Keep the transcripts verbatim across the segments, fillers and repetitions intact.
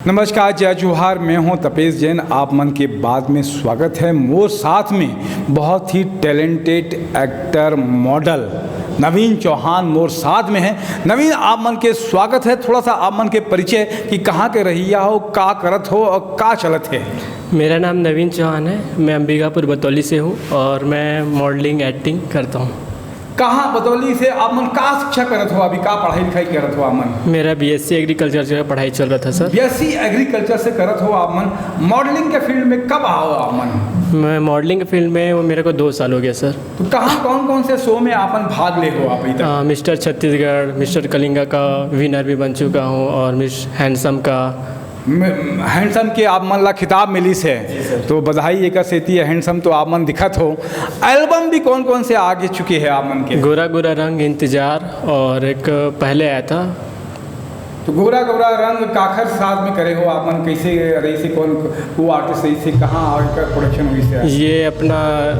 नमस्कार, जय जोहार, मैं हूं तपेश जैन। आप मन के बात में स्वागत है। मोर साथ में बहुत ही टैलेंटेड एक्टर, मॉडल नवीन चौहान मोर साथ में है। नवीन, आप मन के स्वागत है। थोड़ा सा आप मन के परिचय कि कहाँ के रहिया हो, का करत हो और का चलत है। मेरा नाम नवीन चौहान है, मैं अंबिकापुर बतौली से हूँ और मैं मॉडलिंग, एक्टिंग करता हूँ। कहाँ बतौली से आप मन का शिक्षा करत हो, अभी का पढ़ाई लिखाई करत हो आप मन? मेरा बीएससी एग्रीकल्चर से पढ़ाई चल रहा था, सर। बीएससी एग्रीकल्चर से करत हो आप मन, मॉडलिंग के फील्ड में कब आओ आप मन? मैं मॉडलिंग के फील्ड में, वो मेरे को दो साल हो गया, सर। तो कहाँ, कौन कौन से शो में आप मन भाग ले हो आप अभी तक? आ, मिस्टर छत्तीसगढ़, मिस्टर कलिंगा का विनर भी बन चुका हूँ और मिस हैंडसम का। म-, हैंडसम के आप मन ला खिताब मिलिस है, तो बधाई एकर सेती है। हैंडसम तो आप मन दिखत हो। एल्बम भी कौन कौन से आगे चुके हैं आप मन के? गोरा गोरा रंग, इंतजार और एक पहले आया था। तो गोरा गोरा रंग काखर साथ में करे हो आप मन, कैसे रही से, कौन वो आर्टिस्ट रही से, कहाँ आकर प्रोडक्शन हुई से? ये अपना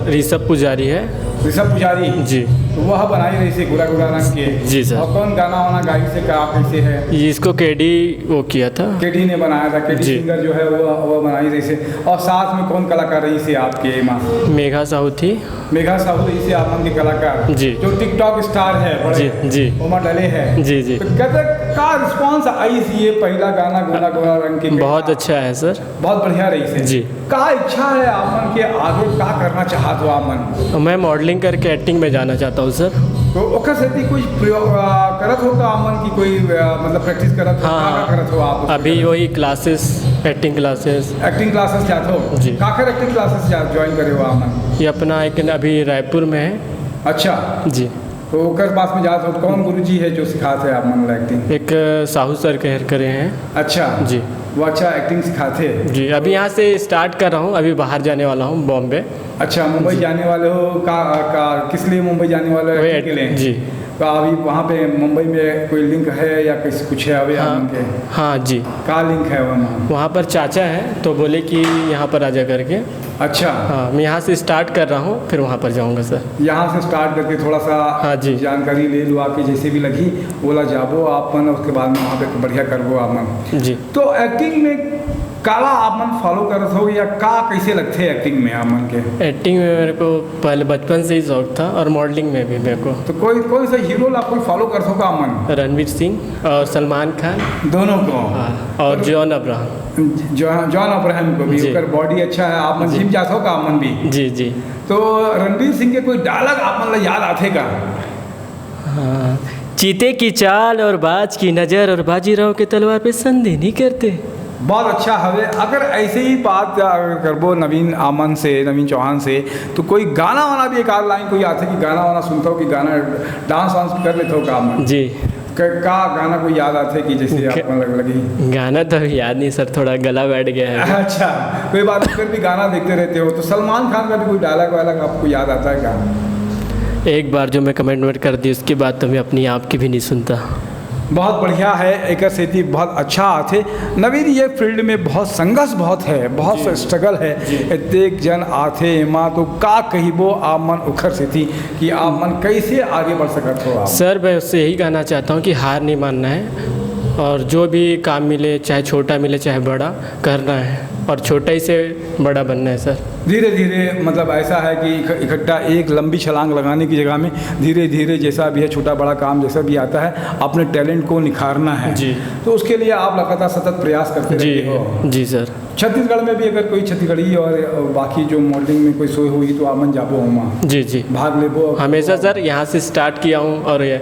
ऋषभ पुजारी है। ऋषभ पुजारी? जी। तो वह बनाई रही से गोरा गोरा रंग के? जी, सर। और कौन गाना वाना गाई से, का कैसे है? ये इसको केडी वो किया था। केडी ने बनाया था, केडी जी। सिंगर जो है वो वो बनाई रही से। और साथ में कौन कलाकार रही से आपके माँ? मेघा साहू थी। मेघा साहू रही से आप मन के कलाकार, जी। जो टिकटॉक स्टार है बड़े, जी, जी। ओमा डले है। जी, जी। तो कतक का रिस्पॉन्स आई से ये पहला गाना गोरा गोरा रंग के? बहुत अच्छा है, सर। बहुत बढ़िया रही से। जी। का इच्छा है आप मन के, आगे का करना चाहत हो आप मन? मैं मॉडलिंग करके एक्टिंग में जाना चाहता हूँ, सर। तो ओकर सेती कुछ प्रयोग, आ, करत हो का आप मन की कोई, आ, मतलब प्रैक्टिस करत हो, हाँ, का, का करत हो आप? अभी वही classes, acting classes. Acting classes जात हो? जी। काखर एक्टिंग क्लासेस जा ज्वाइन करे हो आप मन? ये अपना एक अभी रायपुर में है। अच्छा। जी। तो ओकर पास में जात हो, कौन गुरुजी है जो सिखात है आप मन ला एक्टिंग? एक साहू सर कह करे हैं। अच्छा। जी। वो अच्छा एक्टिंग सिखाते हैं। जी, अभी यहाँ से स्टार्ट कर रहा हूँ, अभी बाहर जाने वाला हूँ बॉम्बे। अच्छा, मुंबई जाने वाले हो का, का, किस लिए मुंबई जाने वाले हो? वही एक्टिंग के लिए? जी। तो अभी वहाँ पे मुंबई में कोई लिंक है या किस, कुछ है अभी हाँ, आप के? हाँ जी। का लिंक है वहाँ? वहाँ पर चाचा है, तो बोले कि यहाँ पर आ जा करके। अच्छा। हाँ, मैं यहाँ से स्टार्ट कर रहा हूँ, फिर वहाँ पर जाऊँगा, सर। यहाँ से स्टार्ट करके थोड़ा सा हाँ जी। जानकारी ले लो आपकी, जैसे भी लगी, ओला जाबो आप मन, उसके बाद में वहाँ पे बढ़िया करबो आप मन। जी। तो एक्टिंग में काला आप मन फॉलो करत हो या का, कैसे लगथे एक्टिंग में आप मन के? एक्टिंग में मेरे को पहले बचपन से ही शौक था और मॉडलिंग में भी मेरे को। तो कोई, कौन सा हीरो ला कोई फॉलो करत हो का आप मन? रणवीर सिंह और सलमान खान। दोनों को? हाँ, और John Abraham. John, John Abraham को भी। जी। ओकर बॉडी अच्छा है, आप मन जी। जिम जात हो का आप मन भी? जी, जी। तो रणवीर सिंह के कोई डायलॉग आप मन ला याद आथे का? हाँ, चीते की चाल और बाज की नज़र और बाजीराव के तलवार पे संधि नहीं करते। बहुत अच्छा हवे। अगर ऐसे ही बात अगर करबो नवीन आमन से, नवीन चौहान से, तो कोई गाना वाना भी एक आध लाइन कोई आथे कि गाना वाना सुनता हो कि गाना, डांस वांस भी कर लेते हो का आमन? जी। क-, का गाना कोई याद आथे कि जैसे ग- आपको लग लगी? गाना तो अभी याद नहीं सर, थोड़ा गला बैठ गया है। अच्छा, कोई बात नहीं, फिर भी गाना देखते रहते हो तो सलमान खान का भी कोई डायलॉग वायलॉग आपको याद आता है क्या? एक बार जो मैं कमिटमेंट कर दी, उसके बाद तो मैं अपनी आप की भी नहीं सुनता। बहुत बढ़िया है, एकर सेती बहुत अच्छा आथे। नवीन, ये फील्ड में बहुत संघर्ष बहुत है, बहुत स्ट्रगल है। एतेक जन आथे एमा, तो का कहिबो आप मन ओखर सेती कि आप मन कैसे आगे बढ़ सकत हो आप? सर, मैं उससे यही कहना चाहता हूँ कि हार नहीं मानना है और जो भी काम मिले, चाहे छोटा मिले चाहे बड़ा, करना है और छोटा ही से बड़ा बनना है सर। धीरे धीरे, मतलब ऐसा है कि इक-, इकट्ठा एक लंबी छलांग लगाने की जगह में धीरे धीरे जैसा भी है, छोटा बड़ा काम जैसा भी आता है, अपने टैलेंट को निखारना है। जी। तो उसके लिए आप लगातार सतत प्रयास करते जी। रहते हो। जी सर। छत्तीसगढ़ में भी अगर कोई छत्तीसगढ़ी और बाकी जो मॉडलिंग में कोई शो हुई तो आप मन जाबो ओमा, जी, जी। भाग लेबो? हमेशा सर, यहाँ से स्टार्ट किया हूँ और ये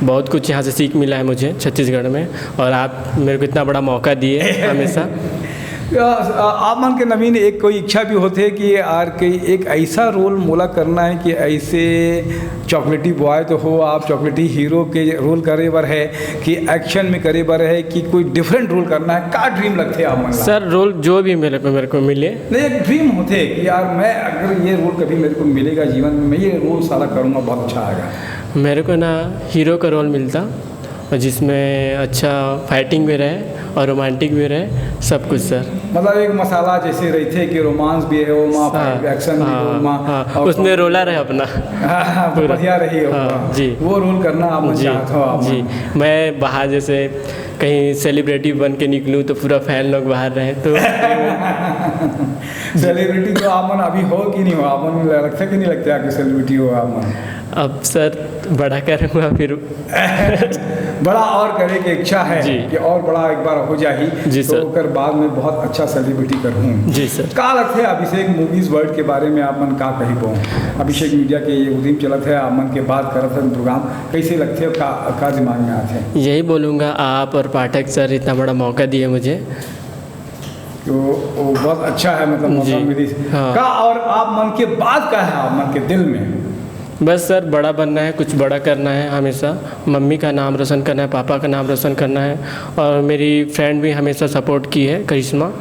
बहुत कुछ यहाँ से सीख मिला है मुझे छत्तीसगढ़ में, और आप मेरे को इतना बड़ा मौका दिए हमेशा। आ, आ, आप मन के नवीन एक कोई इच्छा भी होथे कि यार कि एक ऐसा रोल मोला करना है कि ऐसे चॉकलेटी बॉय तो हो आप, चॉकलेटी हीरो के रोल करे बर है कि एक्शन में करे बर है कि कोई डिफरेंट रोल करना है, का ड्रीम लगथे आप मन ला? सर, रोल जो भी मेरे को मेरे को मिले। नहीं, एक ड्रीम होथे कि यार मैं अगर ये रोल कभी मेरे को मिलेगा जीवन में, मैं ये रोल साला करूँगा, बहुत अच्छा आएगा। मेरे को ना हीरो का रोल मिलता, और जिसमें अच्छा फाइटिंग भी रहे और रोमांटिक भी रहे, सब कुछ सर। मतलब एक मसाला जैसे रहथे कि रोमांस भी है, ओमा हाँ, एक्शन भी हाँ, है, ओमा हाँ, और उसमें रोला रहे अपना। हाँ, हाँ, तो पूरा। बढ़िया रही होगा। हाँ, जी। वो रोल करना आप जी, चाहते हो आप? जी। मैं बाहर जैसे कहीं सेलिब्रिटी बन के निकलूँ तो पूरा फैन लोग बाहर रहे तो। सेलिब्रिटी तो आप मन अभी हो कि नहीं हो? आप मन लगथे कि नहीं लगथे आपके सेलिब्रिटी हो आप मन? अब सर, बड़ा करूँगा फिर। बड़ा और करे के इच्छा है जी। कि और बड़ा एक बार हो जाही, जी तो सर। ओकर बाद में बहुत अच्छा सेलिब्रिटी करहूँ। जी सर। का लगथे अभिषेक मूवीज वर्ल्ड के बारे में, आप मन का कहिबो? अभिषेक मीडिया के ये उदीम चलत है, आप मन के बात करत है प्रोग्राम, कैसे लगथे और का, का दिमाग में आथे? यही बोलूँगा, आप और पाठक सर इतना बड़ा मौका दिए मुझे। तो वो बहुत अच्छा है, मतलब मौका जी। मिली। हाँ। का और आप मन के बात का है, आप मन के दिल में? बस सर, बड़ा बनना है, कुछ बड़ा करना है हमेशा। मम्मी का नाम रोशन करना है, पापा का नाम रोशन करना है। और मेरी फ्रेंड भी हमेशा सपोर्ट की है, करिश्मा।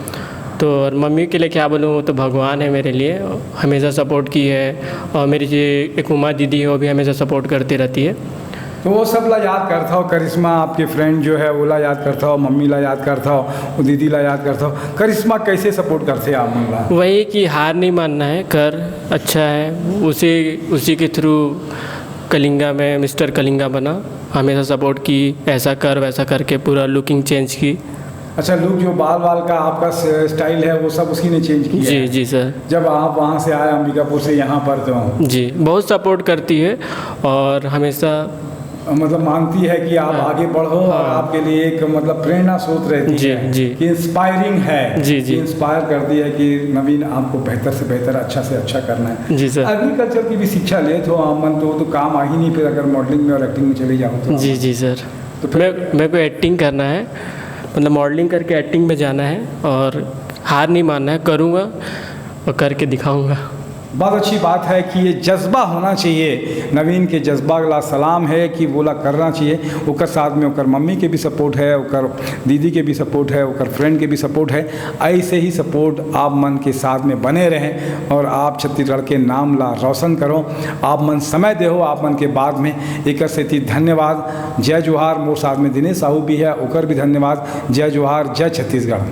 तो और मम्मी के लिए क्या बोलूँ, वो तो भगवान है मेरे लिए, हमेशा सपोर्ट की है। और मेरी जो एक उमा दीदी है, वो भी हमेशा सपोर्ट करती रहती है। तो वो सब ला याद करता हो, करिश्मा आपके फ्रेंड जो है, वो ला याद करता हो, मम्मी ला याद करता हो, वो दीदी ला याद करता हो, करिश्मा कैसे सपोर्ट करथे आप मन ला? वही कि हार नहीं मानना है, कर अच्छा है, उसी उसी के थ्रू कलिंगा में मिस्टर कलिंगा बना। हमेशा सपोर्ट की, ऐसा कर वैसा करके पूरा लुकिंग चेंज की। अच्छा, लुक जो बाल वाल का आपका स्टाइल है, वो सब उसी ने चेंज किया जी है? जी सर। जब आप वहाँ से आए अंबिकापुर से यहाँ पर, तो जी, बहुत सपोर्ट करती है और हमेशा मतलब मानती है कि आप हाँ। आगे बढ़ो और हाँ। आपके लिए एक मतलब प्रेरणा स्रोत रहती जी, है जी। कि इंस्पायरिंग है, जी, जी। कि इंस्पायर करती है कि नवीन, आपको बेहतर से बेहतर, अच्छा से अच्छा करना है। जी सर। एग्रीकल्चर की भी शिक्षा ले तो आप मन तो, तो काम आ ही नहीं, फिर अगर मॉडलिंग में और एक्टिंग में चले जाओ तो। जी जी सर। तो फिर मैं मेरे को एक्टिंग करना है, मतलब मॉडलिंग करके एक्टिंग में जाना है और हार नहीं मानना है, करूँगा और करके दिखाऊँगा। बहुत अच्छी बात है कि ये जज्बा होना चाहिए। नवीन के जज्बा ला सलाम है कि वो ला करना चाहिए। ओकर साथ में ओकर मम्मी के भी सपोर्ट है, ओकर दीदी के भी सपोर्ट है, ओकर फ्रेंड के भी सपोर्ट है। ऐसे ही सपोर्ट आप मन के साथ में बने रहें और आप छत्तीसगढ़ के नाम ला रोशन करो। आप मन समय देहो, आप मन के बात में एकर सेती धन्यवाद। जय जोहार। मोर साथ में दिनेश साहू भी है, ओकर भी धन्यवाद। जय जोहार, जय छत्तीसगढ़।